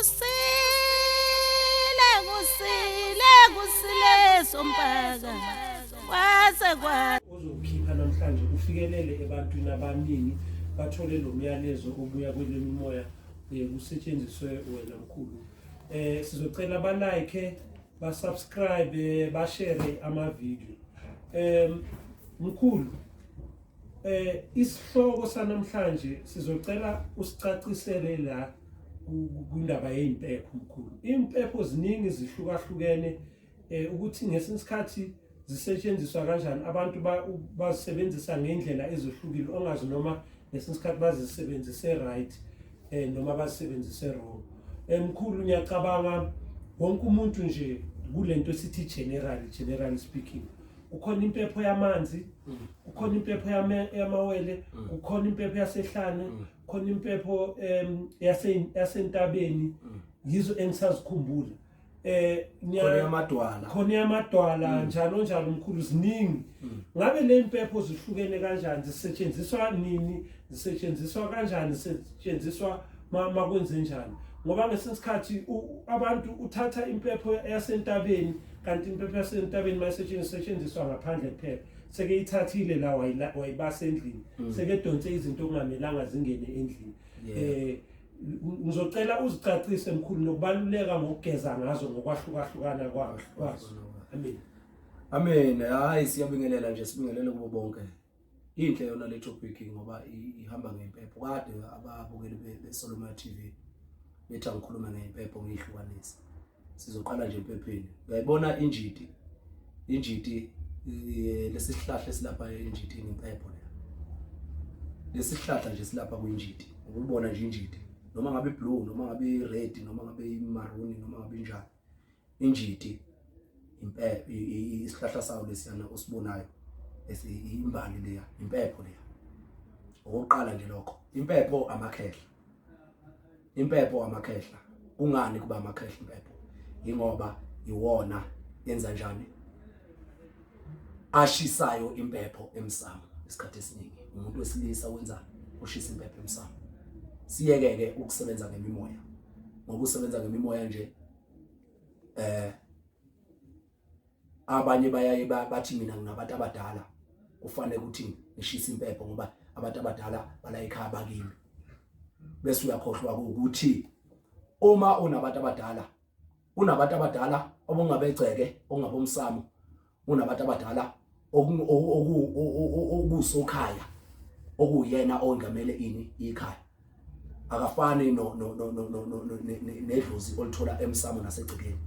Kusile kusile kusile sompaka kwase kwa Ozokhipha namhlanje ufikelele ebantwini abaningi bathole lo myalezo obuya kwelemimoya kusetshenziswe wena mkhulu. Sizocela ba like, ba subscribe, ba share ama video. Mkhulu, isihloko sanamhlanje sizocela usicacisele la kwindaba yezimpepho mkhulu. Impepho ziningi zihlukahlukene, ukuthi ngesinye isikhathi zisetshenziswa kanjani, abantu bazisebenzisa ngendlela ezihlukile, ongazi noma ngesinye isikhathi bazisebenzise right noma bazisebenzise wrong. Mkhulu, ngiyacabanga wonke umuntu nje kulento esithi generally speaking, kukhona impepho yamanzi, kukhona impepho yamawele, kukhona impepho yasehlane, kukhona impepho yasentabeni, yizo engisazikhumbula. Khona yamadwala, khona yamadwala, njalo njalo mkhulu, ziningi. Ngabe le impepho zihlukene kanjani, zisetshenziswa nini, zisetshenziswa kanjani, zisetshenziswa makwenze njani? Ngoba ngesinye isikhathi abantu uthatha impepho yasentabeni, kanti impepho yasentabeni mayisetshenziswa ngaphandle kuphela, seke ithathile la wayibasa endlini, seke donse izinto okungamelanga zingene endlini. Ngizocela uzicacise mkhulu nokubaluleka ngokugeza ngazo ngokwahlukahlukana kwazo. Amen. Amen. Hayi, siyabingelela nje, sibingelele kubo bonke. Inhle yona le topic ngoba ihamba ngempepho. Kade ababukeli beSolomon TV bethi angikhulume ngempepho ngihlukanise. Sizoqala nje empepheni. Uyayibona injiti? Injiti, lesihlahla esilapha enjitini, impepho le. Lesihlahla nje silapha kwinjiti. Ukubona nje injiti, noma ngabe blue, noma ngabe red, noma ngabe maroon, noma ngabe injani. Injiti impepho, isihlahla sawo lesiyana osibonayo imbali leya, impepho leya. Okokuqala nje lokho, impepho amakhehla. Impepho amakhehla. Kungani kuba amakhehla impepho? Ingoba iwona yenza njani? Ashisayo impepho emsamo. Isikhathi esiningi umuntu wesilisa wenza ushisa impepho emsamo. Siyeke ke ukusebenza ngemimoya, ngoba usebenza ngemimoya nje abanye bayaye bathi mina nginabantu abadala, kufanele ukuthi ngishise impepho ngoba abantu abadala bala ekhaya bakimi. Bese uyakhohlwa ukuthi uma unabantu abadala, unabantu abadala obungabegceke, ongabomsamo, unabantu abadala okusokhaya, okuyena ongamele ini ikhaya, akafani no no no no nedlozi olithola emsamo nasegcekeni.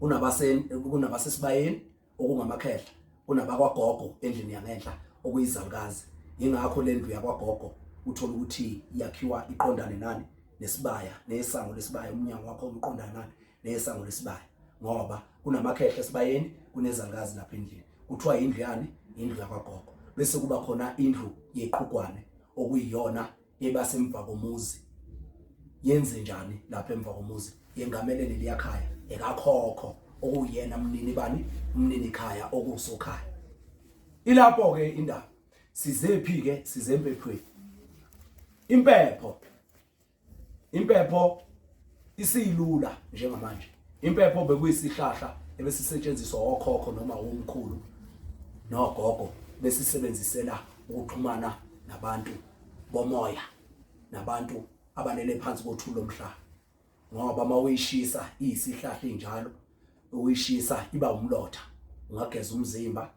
Kunabasesibayeni okungamakhehla, kunabakwagogo endlini yangenhla okuyizalukazi. Ingakho le ndlu yakwagogo uthola ukuthi yakhiwa iqondane nani nesibaya, nesango lesibaya, umnyango wakho uqondana nani nesango lesibaya, ngoba kunamakhehla esibayeni, kunezalukazi lapha endlini. Kuthiwa indlu yani? Indlu yakwagogo. Bese kuba khona indlu yeqhugwane okuyiyona ebasemva komuzi. Yenze njani lapha emva komuzi? Yengamele leliyakhaya ekakhokho okuyena mnini bani, umnini khaya okusokhaya. Ilapho ke indaba. Sizephi ke? Size empephweni. Impepho isiyilula njengamanje. Impepho bekuyisihlahla ebesisetshenziswa okhokho noma omkhulu nogogo, besisebenzisela ukuxhumana nabantu bomoya nabantu abalele phansi kothuli lomhlaba, ngoba uma uyishisa iyisihlahla injalo, uyishisa iba umlotha, ungageza umzimba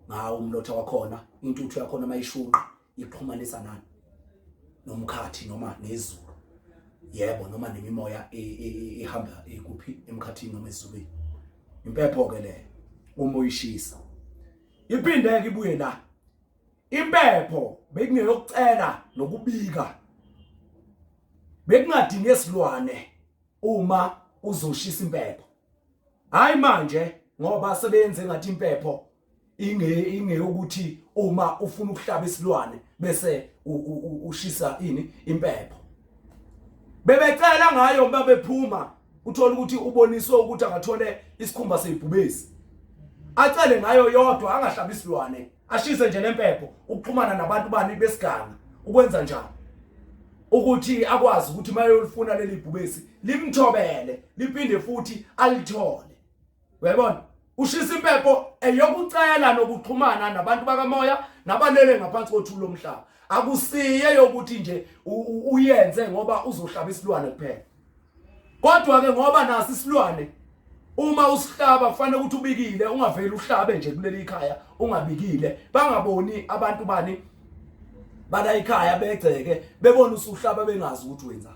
ngawo umlotha wakhona. Intuthu yakhona mayishunqa ixhumanisa nani? Nomkhathi noma nezulu, yebo, noma nemimoya ehamba ikuphi, emkhathini noma ezulwini. Impepho ke le uma uyishisa iphinde ke ibuye la. Impepho bekungeyokucela nokubika, bekungadingi esilwane uma uzoshisa impepho. Hayi manje ngoba sebenze ngathi impepho ingeyokuthi uma ufuna ukuhlaba isilwane bese ushisa ini impepho. Bebecela ngayo babephuma, uthola ukuthi uboniswe ukuthi akathole isikhumba seyibhubesi, acele ngayo yodwa, angahlabi isilwane, ashise nje lempepho ukuxhumana nabantu bani besiganga. Ukwenza njani? Ukuthi akwazi ukuthi mayolifuna leli bhubesi limthobele liphinde futhi alithole. Uyayibona? Ushisa impepho eyokucela nokuxhumana nabantu bakamoya nabalele ngaphansi kothuli lomhlaba. Akusiye yokuthi nje uyenze ngoba uzohlaba isilwane kuphela. Kodwa ke ngoba nasi isilwane uma usihlaba kufanele ukuthi ubikile ungaveli uhlabe nje kuleli khaya ungabikile bangaboni abantu bani bala ikhaya begceke bebona usuhlaba bengazi ukuthi wenza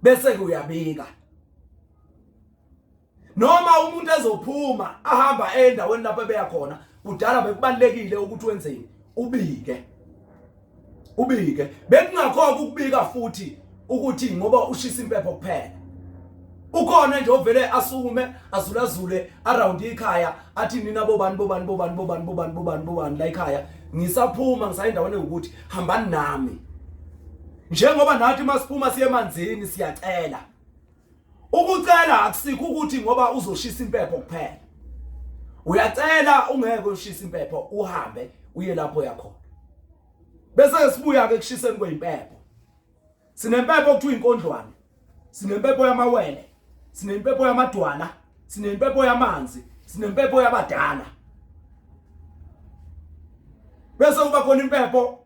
bese ke uyabika noma umuntu ezophuma ahamba endaweni lapho ebeya khona kudala bekubalekile ukuthi wenzeni ubike ubike bekungakhona ukubika futhi ukuthi ngoba ushisa impepho kuphela ukhona nje ovele asukume azulazule around ikhaya athi nina bobani bobani bobani bobani bobani bobani bobani la ikhaya ngisaphuma ngisaya endaweni ukuthi hambani nami njengoba nathi masiphuma siye emanzini siyacela Ukucela akusikho ukuthi ngoba uzoshisa impepho kuphela. Uyacela ungeke ushisa impepho uhambe uye lapho yakhona. Bese sibuya ke kushiseni kwezimpepho. Sinempepho okuthiwa inkondlwane. Sinempepho yamawele. Sinempepho yamadwala. Sinempepho yamanzi. Sinempepho yabadala. Bese kuba khona impepho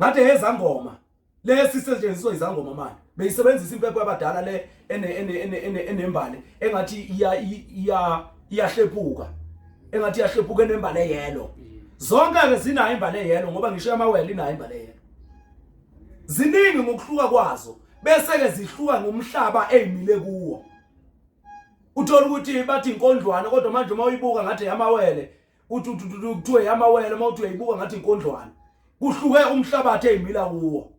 ngathi ezangoma lesi setshenziswa izangoma manje beyisebenzisa impepho yabadala le ene ene ene ene enembali engathi iya iya iyahlephuka engathi iyahlephuka enembali eyelo zonke ke zinayo imbali eyelo ngoba ngisho amawele inayo imbali eyelo ziningi ngokuhluka kwazo bese ke zihluka ngomhlaba ezimile kuwo uthola ukuthi bathi inkondlwana kodwa manje uma uyibuka ngathi yamawele uthi kuthiwe yamawele uma uthi uyayibuka ngathi inkondlwana kuhluke umhlabathi eyimila kuwo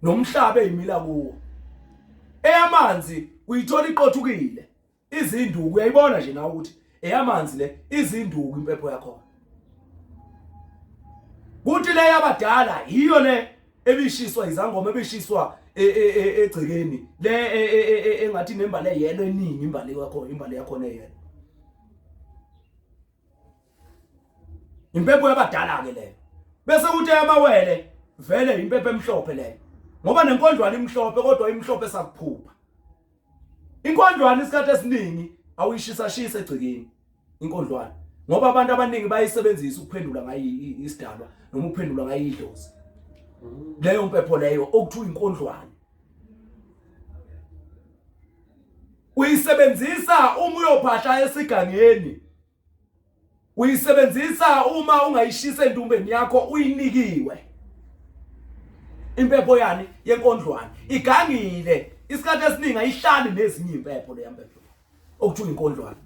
nomhlaba eyimila kuwo eyamanzi uyithola iqothukile izinduku uyayibona nje nawe ukuthi eyamanzi le izinduku impepho yakhona kuthi le yabadala yiyo le ebishiswa izangoma ebishiswa e, e, e, egcekeni le engathi nembali eyelo eningi imbali yakho imbali yakhona eyelo Impepho yabadala ke leyo. Bese kuthi amawele vele impepho emhlophe leyo. Ngoba nenkondlwana imhlophe kodwa imhlophe sakuphupha. Inkondlwana isikhathi esiningi awuyishisa shisa egcekeni inkondlwana ngoba abantu abaningi bayisebenzisa ukuphendula ngayo isidalwa noma ukuphendula ngayo idlozi. Leyo mpepho leyo okuthiwa inkondlwana. Uyisebenzisa uma uyophahla esigangeni. Uyisebenzisa uma ungayishisa endumbeni yakho uyinikiwe. Impepho yani yenkondlwane igangile isikhathi esiningi ayihlali nezinye impepho leya mpepho okuthiwa inkondlwane.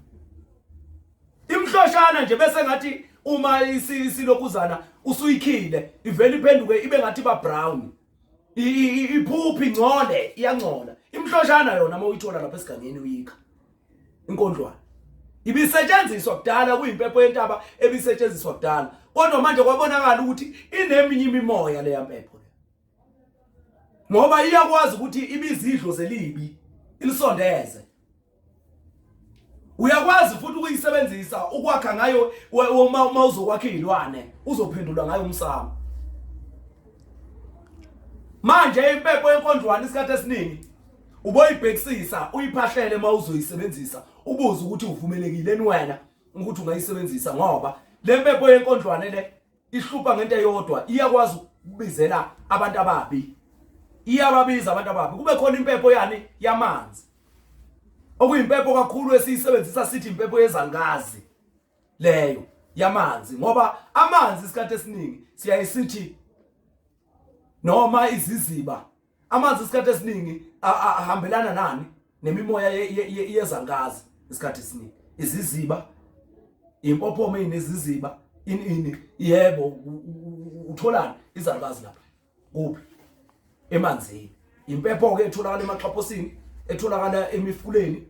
Imhloshana nje bese ngathi uma isilokuzana usuyikhile ivele iphenduke ibe ngathi ba brown. Iphuphi ingcole iyangcola. Imhloshana yona uma uyithola lapha esigangeni uyikha. Inkondlwana ibisetshenziswa kudala kuyimpepho yentaba ebisetshenziswa kudala kodwa manje kwabonakala ukuthi ineminye imimoya leya mpepho le ngoba iyakwazi ukuthi ibizidlo zelibi ilisondeze uyakwazi futhi ukuyisebenzisa ukwakha ngayo uma uzokwakha izilwane uzophendulwa ngayo umsamo manje impepho yenkondlwana isikhathi esiningi uboyibhekisisa uyiphahlele uma uzoyisebenzisa ubuze ukuthi uvumelekile ni wena ukuthi ungayisebenzisa ngoba le mpepho yenkondlwane le ihlupha ngento eyodwa iyakwazi ukubizela abantu ababi iyababiza abantu ababi kube khona impepho yani yamanzi okuyimpepho kakhulu esiyisebenzisa sithi impepho yezalukazi leyo yamanzi ngoba amanzi isikhathi esiningi siyayisithi noma iziziba amanzi isikhathi esiningi ahambelana nani nemimoya yezalukazi isikhathi esiningi iziziba impophoma ezineziziba ini ini yebo utholani izalukazi lapha kuphi emanzini impepho ke etholakala emaxhaphosini etholakala emifuleni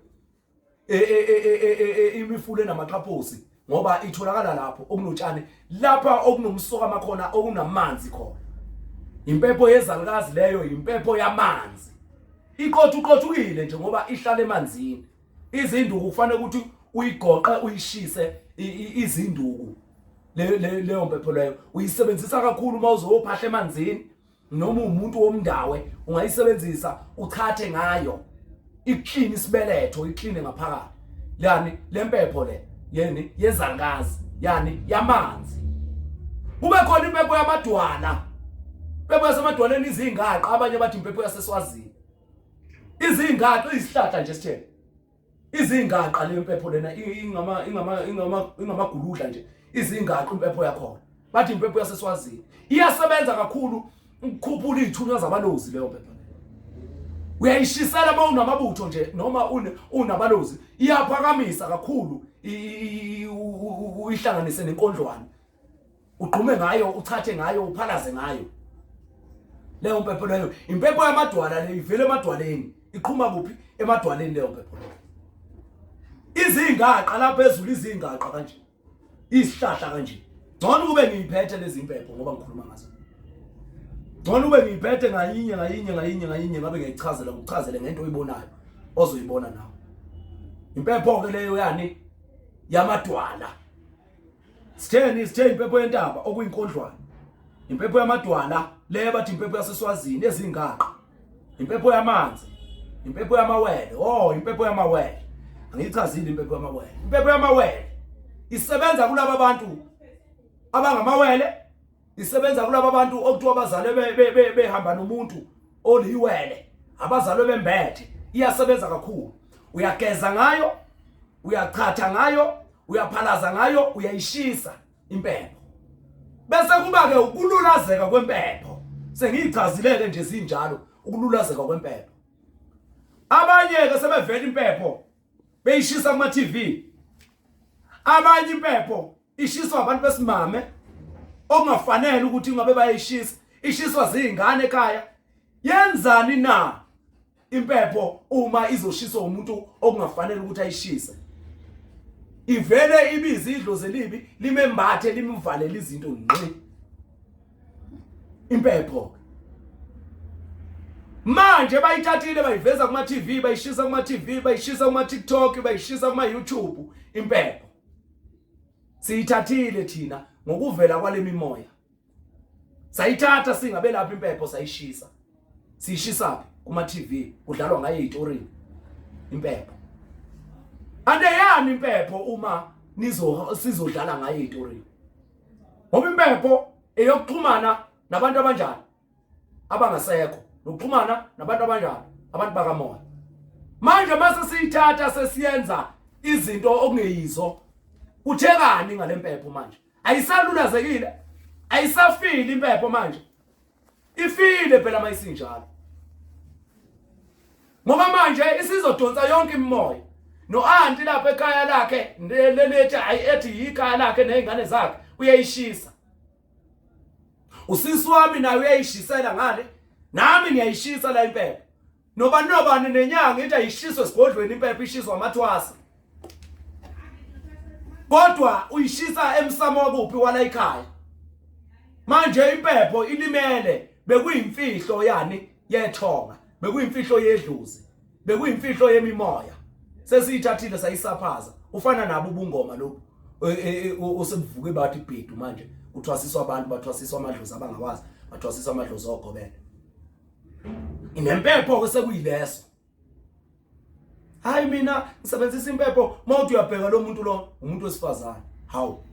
e, e, e, imifula enamaxhaphosi ngoba itholakala lapho okunotshani lapha okunomsokama khona okunamanzi khona impepho yezalukazi leyo impepho yamanzi iqothu uqothukile nje ngoba ihlala emanzini izinduku kufanele ukuthi uyigoqe uyishise izinduku leyo mpepho leyo uyisebenzisa kakhulu uma uzophahla emanzini. Noma umuntu womndawe ungayisebenzisa uchathe ngayo, iclean isibeletho, iclean ngaphakathi. Yani lempepho le yeni yezangazi, yani yamanzi. Kube khona impepho yamadwala, impepho yasemadwaleni izingaqa, abanye bathi impepho yaseSwazini izingaqa, izihlahla nje sitheni izingaqa. Le mpepho lena ingama ingama ingama ingamaguludla nje, izingaqa impepho yakhona, bathi impepho yaseSwazini iyasebenza kakhulu ukukhuphula izithunywa zabalozi. Leyo mpepho uyayishisela uma unamabutho nje noma unabalozi, iyaphakamisa kakhulu. Uyihlanganise nenkondlwane, ugqume ngayo, uchathe ngayo, uphalaze ngayo leyo mpepho leyo. Impepho yamadwala leyo, ivele emadwaleni. Iqhuma kuphi? Emadwaleni leyo mpepho leyo. Izingaqa lapha phezulu, izingaqa kanje, isihlahla kanje. Ngcono kube ngiyiphethe lezi impepho ngoba ngikhuluma ngazo. Ngcono ube ngiyiphethe ngayinye ngayinye ngayinye ngayinye, ngabe ngiyayichazela, ngikuchazele ngento oyibonayo ozoyibona nawe. Impepho ke leyo yani yamadwala. Sitheni? Sithe impepho yentaba okuyinkondlwana, impepho yamadwala leyo bathi impepho yaseSwazini ezingaqa, impepho yamanzi, impepho yamawele. Oh, impepho yamawele angiyichazile. Impepho yamawele, impepho yamawele isebenza kulaba bantu abangamawele, isebenza kulaba bantu okuthiwa bazalwe behamba nomuntu oliwele, abazalwe bembethe. Iyasebenza kakhulu. Uyageza ngayo, uyachatha ngayo, uyaphalaza ngayo, uyayishisa impepho. Bese kuba ke ukululazeka kwempepho, sengiyichazileke nje zinjalo ukululazeka kwempepho. Abanye ke sebevela impepho beyishisa kuma TV, abanye impepho ishiswa abantu besimame okungafanele ukuthi ngabe bayayishisa, ishiswa zingane ekhaya. Yenzani na impepho uma izoshiswa umuntu okungafanele ukuthi ayishise? Ivele ibize idlozi elibi, limembathe, limvalele izinto ngqi impepho. Manje bayithathile bayiveza kuma TV, bayishisa kuma TV, bayishisa kuma TikTok, bayishisa kuma YouTube impepho. Siyithathile thina ngokuvela kwale mimoya, sayithatha singabelaphi impepho, sayishisa. Siyishisa phi? Kuma TV, kudlalwa ngayo ezitorini impepho. Andeyani impepho uma nizo sizodlala ngayo ezitorini? Ngoba impepho eyokuxhumana nabantu abanjani? Abangasekho, nokuxhumana nabantu abanjani? Abantu bakamoya. Manje mase siyithatha sesiyenza izinto okungeyizo, kuthekani ngalempepho manje? Ayisalulazekile, ayisafili impepho manje, ifile phela mayisinjalo, ngoba manje isizodonsa yonke imimoya. No-anti lapha ekhaya lakhe lelethi ayi ethi yikhaya lakhe nezingane zakhe, uyayishisa. Usisi wami naye uyayishisela ngale, nami ngiyayishisa la impepho, noba nobani nenyanga ithi ayishiswe esigodlweni impepho, ishiswa amathwasa, kodwa uyishisa emsamo wakuphi? Wala ekhaya. Manje impepho ilimele. Bekuyimfihlo yani yethonga, bekuyimfihlo yedlozi, bekuyimfihlo yemimoya, sesiyithathile sayisaphaza. Ufana nabo ubungoma lobu osebuvuke bathi bhedu. Manje kuthwasiswa abantu, bathwasiswa amadlozi abangawazi, bathwasiswa amadlozi ogobela. Inempepho ke sekuyileso. Hayi, mina ngisebenzisa impepho. Mawuthi uyabheka lo muntu lo umuntu wesifazane, hawu,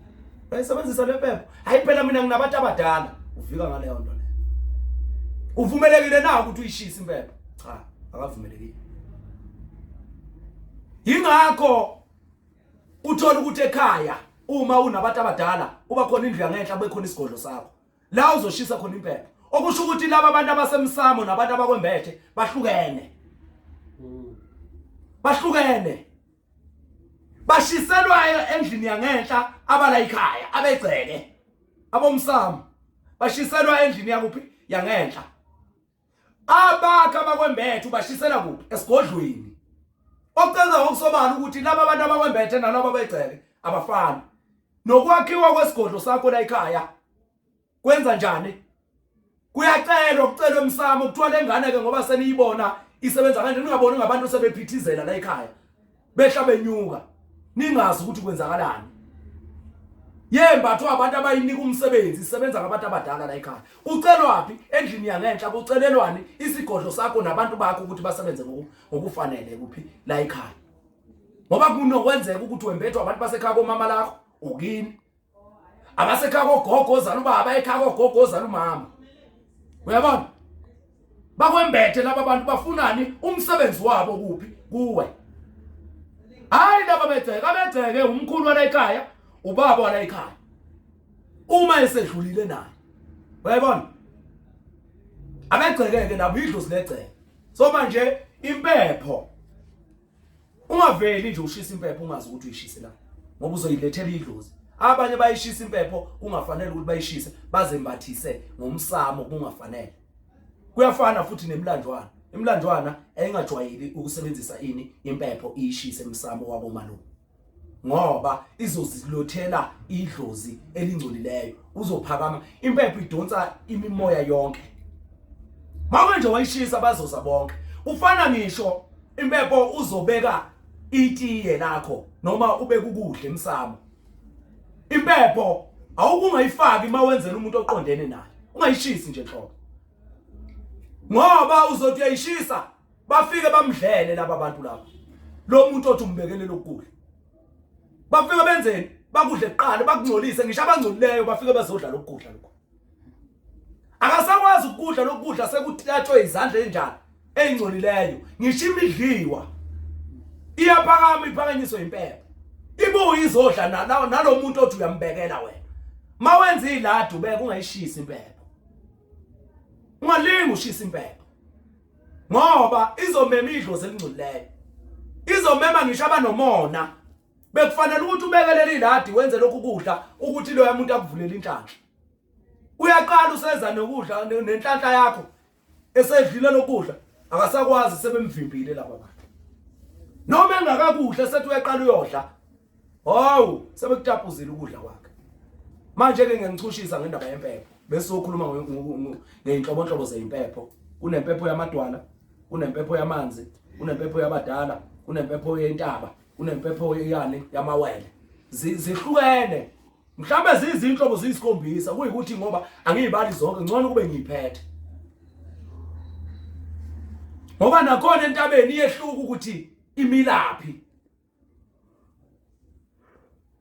uyayisebenzisa le mpepho? Hayi phela mina nginabantu abadala. Ufika ngaleyo nto leyo, uvumelekile na ukuthi uyishise impepho? Cha, akavumelekile. Yingakho uthola ukuthi ekhaya uma unabantu abadala uba khona indlu yangenhla, kube khona isigodlo sakho la uzoshisa khona impepho, okusho ukuthi laba abantu abasemsamo nabantu abakwembethe bahlukene, bahlukene. Bashiselwa endlini yangenhla abala ikhaya, abegceke abomsamo bashiselwa endlini yakuphi? Yangenhla. Abakha abakwembethe ubashisela kuphi? Esigodlweni. Okuchaza ngokusobala ukuthi laba abantu abakwembethe nalabo abegceke abafani. Nokwakhiwa kwesigodlo sakho la ekhaya kwenza njani? Kuyacelwa, kucelwa emsamo, kuthiwa lengane ke ngoba seniyibona isebenza kanje, ningaboni ngabantu sebephithizela la ekhaya, behla benyuka, ningazi ukuthi kwenzakalani. Yembathwa abantu abayinika umsebenzi isebenza ngabantu abadala la ekhaya. Kucelwaphi endlini yangenhla kucelelwani isigodlo sakho nabantu bakho ukuthi basebenze ngokufanele kuphi la ekhaya. Ngoba kunokwenzeka ukuthi wembethwa abantu basekhaya komama lakho ukini. Abasekhaya kogogo ozala ubaba ekhaya kogogo ozala umama. Uyabona? Bakwembethe laba bantu bafunani umsebenzi wabo kuphi kuwe. Hayi laba begceke abegceke umkhulu wala ekhaya ubaba wala ekhaya. Uma esedlulile naye. Uyayibona? Abegcekeke nabo idlozi legceke. So manje impepho Ungaveli nje ushisa impepho ungazi ukuthi uyishise la ngoba uzoyilethela idlozi. Abanye bayishisa impepho kungafanele ukuthi bayishise bazembathise ngomsamo kungafanele. Kuyafana futhi nemilanjwana. Imilanjwana ayingajwayeli ukusebenzisa ini impepho iyishise emsamo wakomalume. Ngoba izozilothela idlozi elingcolileyo uzophakama impepho idonsa imimoya yonke. Mawuke nje wayishisa bazoza bonke. Ufana ngisho impepho uzobeka itiye lakho noma ubeka ukudla emsamo. Impepho awukungayifaki mawenzela umuntu oqondene naye. Ungayishisi nje nhlobo. Ngoba uzothi uyayishisa bafike bamdlele laba bantu laba. Lo muntu othi umbekele lokudla. Bafike benzeni? Bakudle kuqala bakungcolise ngisho abangcolileyo bafike bazodla lokudla lokho. Akasakwazi ukudla lokudla sekuthatshwe izandla enjani eyingcolileyo ngisho imidliwa iyaphakama iphakanyiswe impepho ibuye izodla nalomuntu othi uyambekela wena mawenza iladi ubeke ungayishisi impepho ungalingi ushisa impepho ngoba izomema idlozi elingcolileyo izomema ngisho abanomona bekufanele ukuthi ubekelele iladi wenze lokhu kudla ukuthi loya muntu akuvulele inhlanhla uyaqala useza nokudla nenhlanhla yakho esedlile lokudla akasakwazi sebemvimbile laba bantu noma engakakudla sethi uyaqala uyodla hawu sebekutapuzile ukudla kwakhe manje ke ngiyangichushisa ngendaba yempepho bese ukhuluma ngeyinhlobonhlobo zeyimpepho kunempepho yamadwala kunempepho yamanzi kunempepho yabadala kunempepho yentaba kunempepho yani yamawele zihlukene mhlawumbe ziyizinhlobo ziyisikhombisa kuyikuthi ngoba angiyibali zonke ngcono kube ngiyiphethe ngoba nakhona entabeni iyehluka ukuthi imilaphi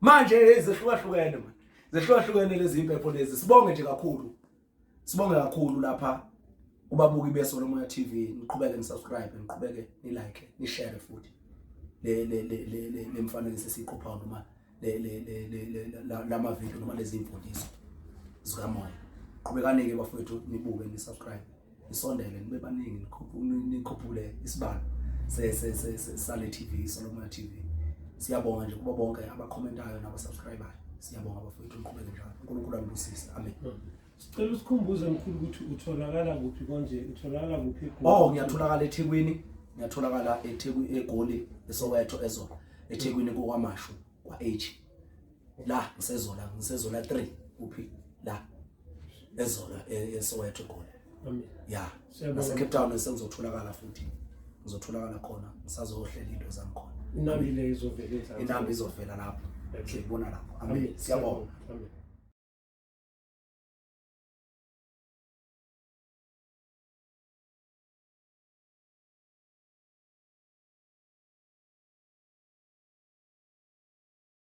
manje zehlukahlukene manje zehlukahlukene lezi impepho lezi sibonge nje kakhulu sibonge kakhulu lapha kubabuki beso lomoya TV niqhubeke nisubscribe niqhubeke nilike nishare futhi le le le le le mfanekiso esiyiqophayo noma le le le le lama video noma lezi imfundiso zikamoya qhubekani ke bafowethu nibuke ni subscribe nisondele nibe baningi nikhuphule isibalo sale TV Solomoya TV siyabonga nje kubo bonke abakhomentayo nabasubscribayo siyabonga bafowethu niqhubeke njalo uNkulunkulu anibusise amen Sicela usikhumbuze mkhulu ukuthi utholakala kuphi konje utholakala kuphi eGoli? Oh ngiyatholakala eThekwini ngiyatholakala eThekwini eGoli eSoweto eZola eThekwini kokwaMashu kwa H la ngisezola ngisezola 3 kuphi la eZola eSoweto eGoli Amen. ya Siyabonga. nase Cape Town sengizotholakala futhi ngizotholakala khona ngisazohlela into zami khona Inambi le izovela inamba izovela lapho Okay. siyibona lapho amen siyabonga Amen.